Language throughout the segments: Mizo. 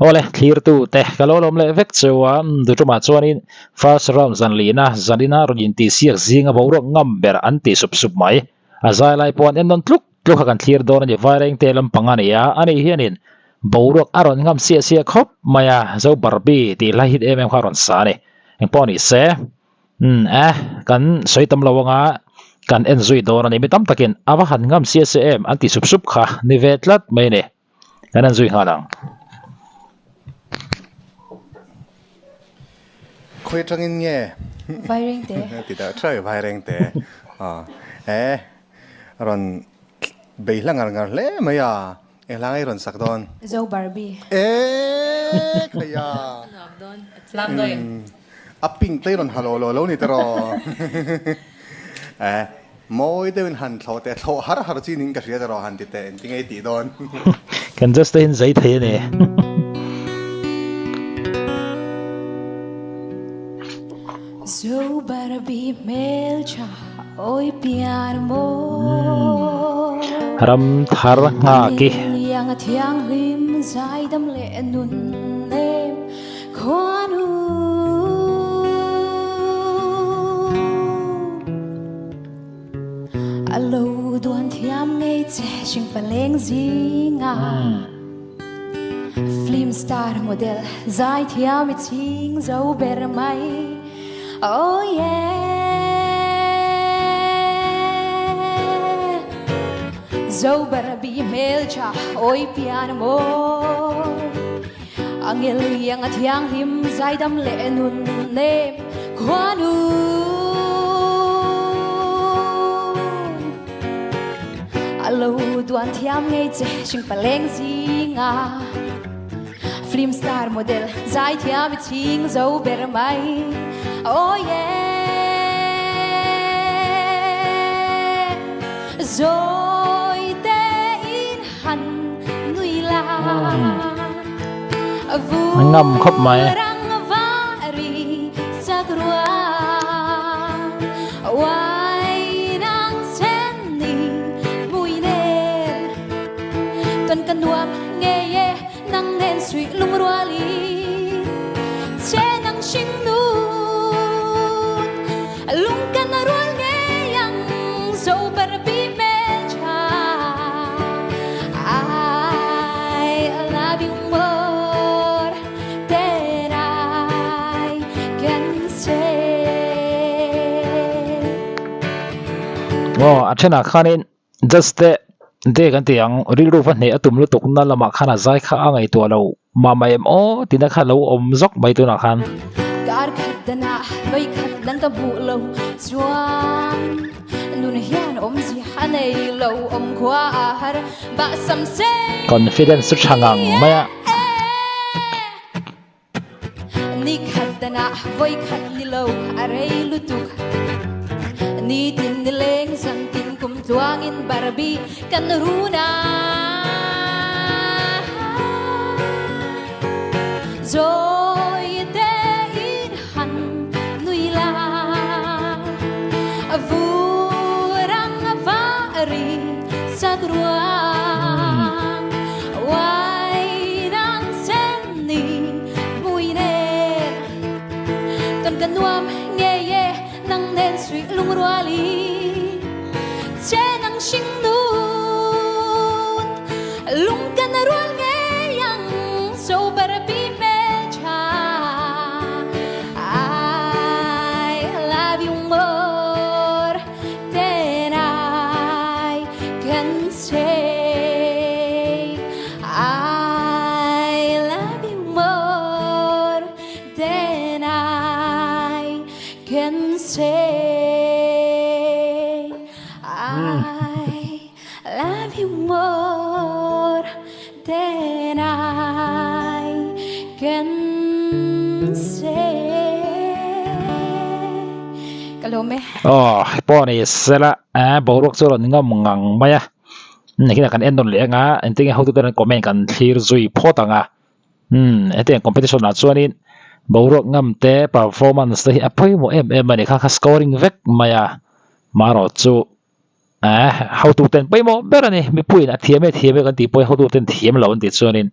Awle thlirtu te ka lo lawm leh vek cheu a, Duṭumah chuanin first round zan lihna zanina rawn intihsiak zinga boruak ngam ber an ti sup sup mai. A zai lai pawh an en nawn tluk tluk a kan thlir dawn a ni Vairengte lampang a ni a, ani hianin boruak a rawn ngam siah siah khawp mai a, Zo Barbie tih hla hit em em kha a rawn sa a ni. Engpawh ni se. Umm e, kan sawi tam lo anga kan en zui dawn a ni. Mi tam takin a va han ngam sia se em an ti sup sup kha ni ve tlat mai a ni. Kan en zui nghal ang. Khawi atangin nge? Vairengte. Ti dah tha i Vairengte. Aw e, rawn bei hla ngar ngar hle mai a. Eng hla nge i rawn sak dawn? Zo Barbie. Eee khaia. Nuam dawn. Lam dawn em? A pink te i rawn ha lo lo lo ni tiraw? Eh, mawi deuhin han thlawh teh, thlawh har har chi ning ka hria tiraw han ti teh, engtin nge i tih dawn? Kan just te hin zai thei a ni. Zo Barbie hmeltha awi pian maw. Ram thar nghak i. Liang a thianghlim zaidam leh nun nem khuanu. A lo duan thiam ngei che hringfa leng zinga. Film star model zaithiam i ching zo ber mai Oh yeah Zo ber bi hmeltha awi pian mawi Angel iang a thianghlim zaidam leh nun nem khuanu. A lo duan thiam ngei che hring paleng zinga Film star model zai thiam i ching zo ber mai Oh yeah Rồi te in han nui la A ngam khawp mai. I love you more than I can say. Aw a thenah khanin just te te kan ti ang rilru va hneh a tum lutuk na lamah khan a zai kha a ngaihtuah lo mah mah em aw tina kha lo awm zawk mai tunah khan. Kar khat danah vawi khat dang ka hmuh lo chuan nun hian awmzia a nei lo awm khua a har bah sam sei. Confidence chu tha ngang mai a. Ni khat danah vawi khat ni lo a rei lutuk Ni tin ni leng zan tin kum tluangin Barbie kan run a Zawi tein han nui la Vur ang a var i sak ruang Uai nang sen ni mui nen Ton ka nuam ngei e nang nen suih lungrual i Che nang hring nun lung kan rual ngei ang So Barbie hmeltha I love you more than I can say I love you more than I can say I love you more than I can say Ka lawm e. Aw pawh ni sela boruak chu a rawn ngam ngang mai a. Nakinah kan en nawn leh anga engtin nge hotute an comment kan thlir zui phawt ang a umm hetiang competition ah chuanin boruak ngam te performance te hi a pawimawh em em a ni kha kha scoring vek mai a marawh chu. Eh, hotu ten pawimawh ber a ni, mipuiin a thiam e thiam e kan tih pawhin hotu ten thiam lo an tih chuanin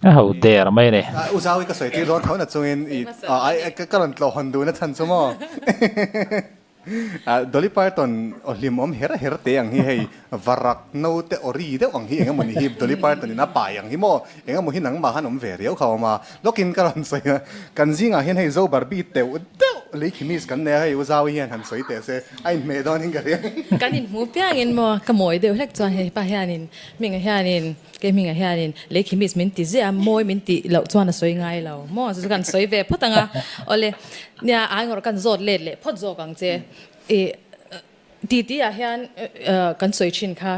a ho der mai a ni. U Zau i ka sawi tir dawn tho na chungin i ka rawn tlawh hawn duhna chhan chu maw? Dolly Parton aw hlim awm her her te ang hi hei varak naute aw ri deuh ang hi eng emaw ni hi Dolly Parton in a pai ang hi maw? Eng emaw hi nangmah han awm ve riau kha awm a, lawkin ka rawn sawi a, kan zingah hian hei Zo Barbie teuh deuh lei khimis kan nei a, hei U Zaui hian han sawi teh se, a inhmeh dawnin ka hria. Kan inhmu piangin maw ka mawi deuh hlek chuan hei pa hianin hminga hianin kei hminga hianin lei khimis min ti ziah a, mawi min tih loh chuan a sawi ngai lo maw chu chu kan sawi ve phawt ang a, awle nia aingawrh kan zawt let leh phawt zawk ang che ih. Titi ah hian kan sawi thin kha,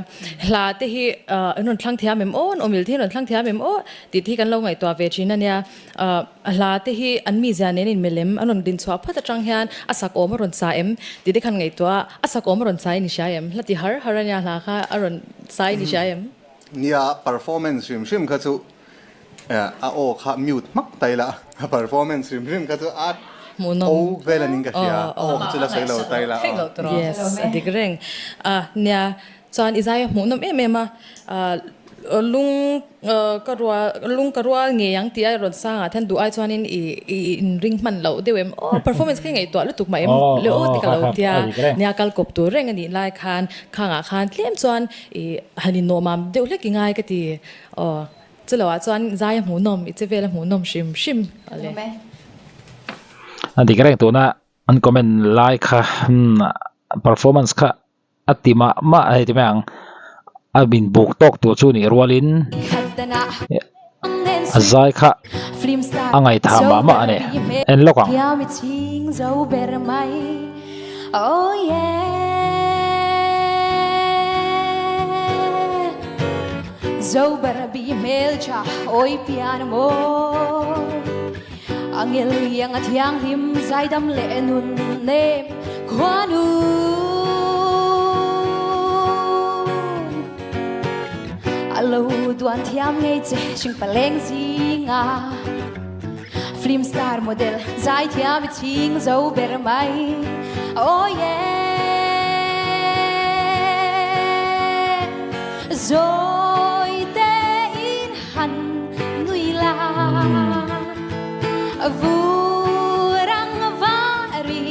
hla te hi an rawn thlang thiam em aw, an awmil te hi an rawn thlang thiam em aw tih te hi kan lo ngaihtuah ve thin a nia. Hla te hi an mizia nen inmelh em, an rawn din chhuah phawt atang hian a sak awm a rawn sa em tih te khan ngaihtuah a, a sak awm a rawn sa in i hria em? Hla ti har har a nia hla kha a rawn sa in i hria em? Nia, performance hrim hrim kha chu A aw kha mute hmak ta ila, a performance hrim hrim kha chu a o vel anin ka hria, a aw kha chu la sawi lo ta ila. Yes, a dik reng. A nia, chuan i zai a hmuhnawm em em a, lung ka rual lung ka rual ngei ang tih a rawn sang ah hian duh ai chuanin i i inring hman loh deuh em aw performance kha i ngaihtuah lutuk mah em le aw ti ka lo tia, nia kal kawp tur reng a nih lai khan khangah khan tlem chuan i han innuamam deuh hlek i ngai ka ti aw. Chuloah chuan zai a hmuhnawm, i che vel a hmuhnawm hrim hrim ale. A dik reng tuna an comment lai kha performance kha a ti mah mah hei ti mai ang a min buk tawk tur chu nih rualin a zai kha a ngaihthah mah mah a ni en lawk ang. Oh yeah Zo Barbie hmeltha awi pian mawi Angel iang a thianghlim zaidam leh nun nem khuanu A lo duan thiam ngei che hringpa leng zinga Film star model zaithiam i chhing zo ber mai Oh yeah Zawi te in han nui la Vurang vari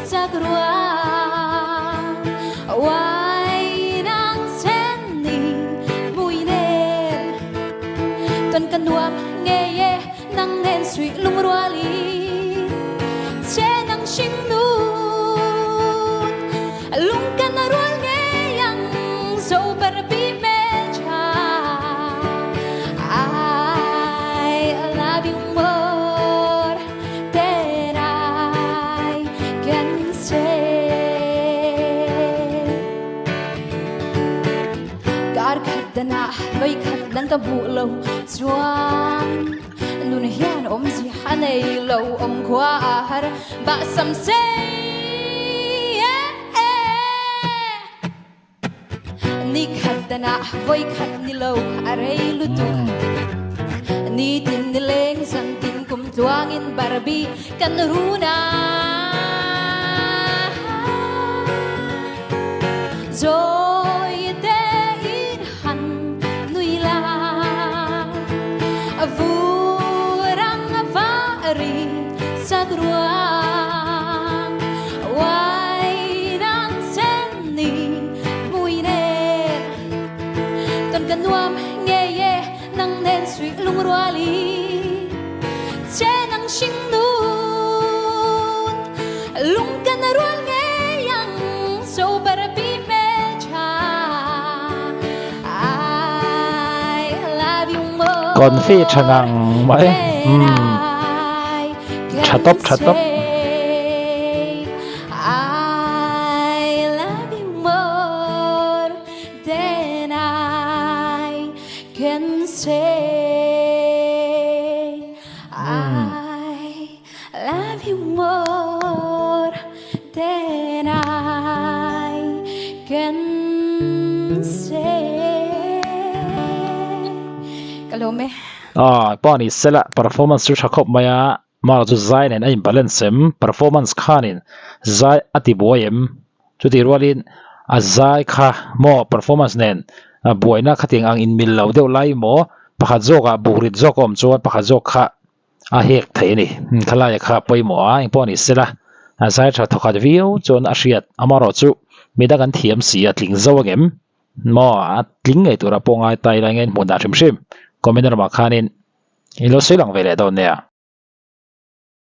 sak ruang Wai nang sen ni mui nen Tuan ka nuam ngei e Nang nen suih lungrual i che nang hring nun lung kan a rual ngei ang zo ber bi hmel tha I love you more than I can say Kar khat danah vei khat dang ka hmuh lo chuan Nun hian awmzia a nei lo awm khua a har bah sam sei Ni khat danah vawi khat ni lo a rei lutuk Ni tin ni leng zan tin kum tluangin Barbie kan run a Zawi tein han nui la Vurang va ri sak ruang Uai nang sen ni mui nen Tuan ka nuam ngei e nang nen suih lungrual i Che nang hring nun lung kan rual ngei ang So Barbie hmel tha I love you more Confi tha ngang mai than umm I tha can tawp tha tawp. say I love you more than I can say I love you more than I can say Ka lawm e. Aw pawh ni sela performance chu tha khawp mai a mar chu zai nen a in balance em performance khanin zai a ti buai em chutih rualin. A zai kha maw performance nen buaina khatiang ang inmil lo deuh lai maw pakhat zawkah buhrit zawk a awm chuan pakhat zawk kha a hek thei a ni. Khalaia kha pawimawh a engpawh a ni sela a zai tha thawkhat viau chuan a hriat amaherawh chu midang an thiam si a tling zo angem maw a tling ngei tura pawh ngai ta ila enge hmuh dan hrim hrim comment ramah khanin in lo sawi lang ve leh dawn nia.